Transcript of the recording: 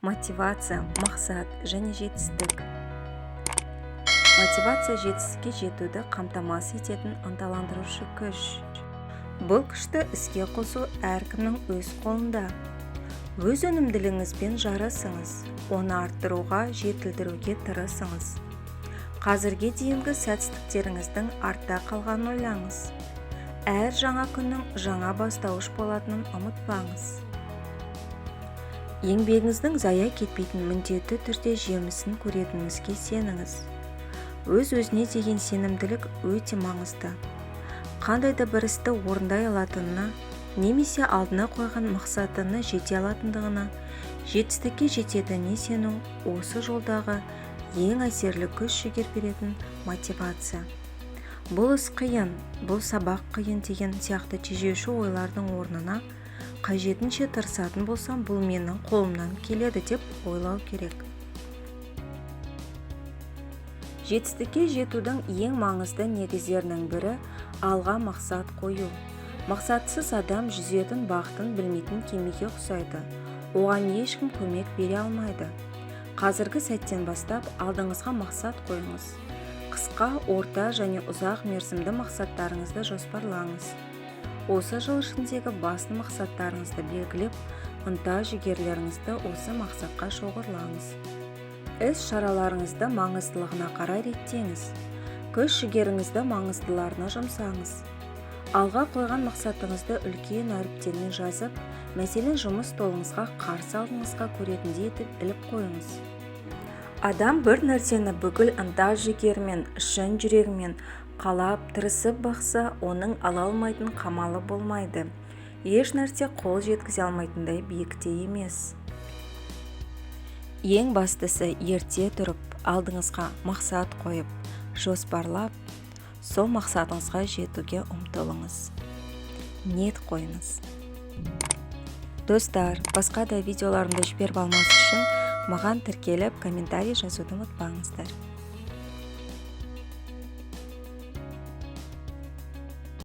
Мотивация, мақсат және жетістік. Мотивация – жетістікке жетуді қамтамасыз ететін ынталандырушы күш. Бұл күшті іске қосу әркімнің өз қолында. Өз өнімділігіңізбен жарысыңыз, оны арттыруға, жетілдіруге тырысыңыз. Қазірге дейінгі сәтсіздіктеріңіздің артта қалғанын ойлаңыз. Әр жаңа күннің жаңа бастауыш болатынын ұмытпаңыз. Еңбегіңіздің зая кетпейтін, міндетті түрде жемісін көретініңізге сеніңіз. Өз-өзіне деген сенімділік өте маңызды. Қандай да бір істі орындай алатынына немесе алдына қойған мақсатына жете алатындығына, жетістікке жететініне сену – осы жолдағы ең әсерлі күш-жігер беретін мотивация. Бұл іс қиын, бұл сабақ қиын деген сияқты тежеуші ойлардың орнына, қажетінше тырысатын болсам, бұл менің қолымнан келеді деп ойлау керек. Жетістікке жетудің ең маңызды негіздерінің бірі – алға мақсат қою. Мақсатсыз адам жүзетін бағытын білмейтін кемеге ұқсайды. Оған ешкім көмек бере алмайды. Қазіргі сәттен бастап алдыңызға мақсат қойыңыз. Қысқа, орта және ұзақ мерзімді мақсаттарыңызды жоспарлаңыз. Осы жыл ішіндегі басты мақсаттарыңызды белгілеп, ынта-жігерлеріңізді осы мақсатқа шоғырлаңыз. Іс-шараларыңызды маңыздылығына қарай реттеңіз. Күш-жігеріңізді маңыздыларына жұмсаңыз. Алға қойған мақсатыңызды үлкен әріптермен жазып, мәселен, жұмыс столыңызға қарсы алдыңызға көретіндей етіп іліп қойыңыз. Адам бір нәрсені бүкіл ынта-жігерімен, шын жүрегімен қалап, тырысып бақса, оның ала алмайтын қамалы болмайды. Еш нәрсе қол жеткізе алмайтындай биікте емес. Ең бастысы, ерте тұрып, алдыңызға мақсат қойып, жоспарлап, сол мақсатыңызға жетуге ұмтылыңыз, ниет қойыңыз. Достар, басқа да видеоларымды жіберіп алмас үшін маған тіркеліп, комментарий жазуды ұмытпаңыздар.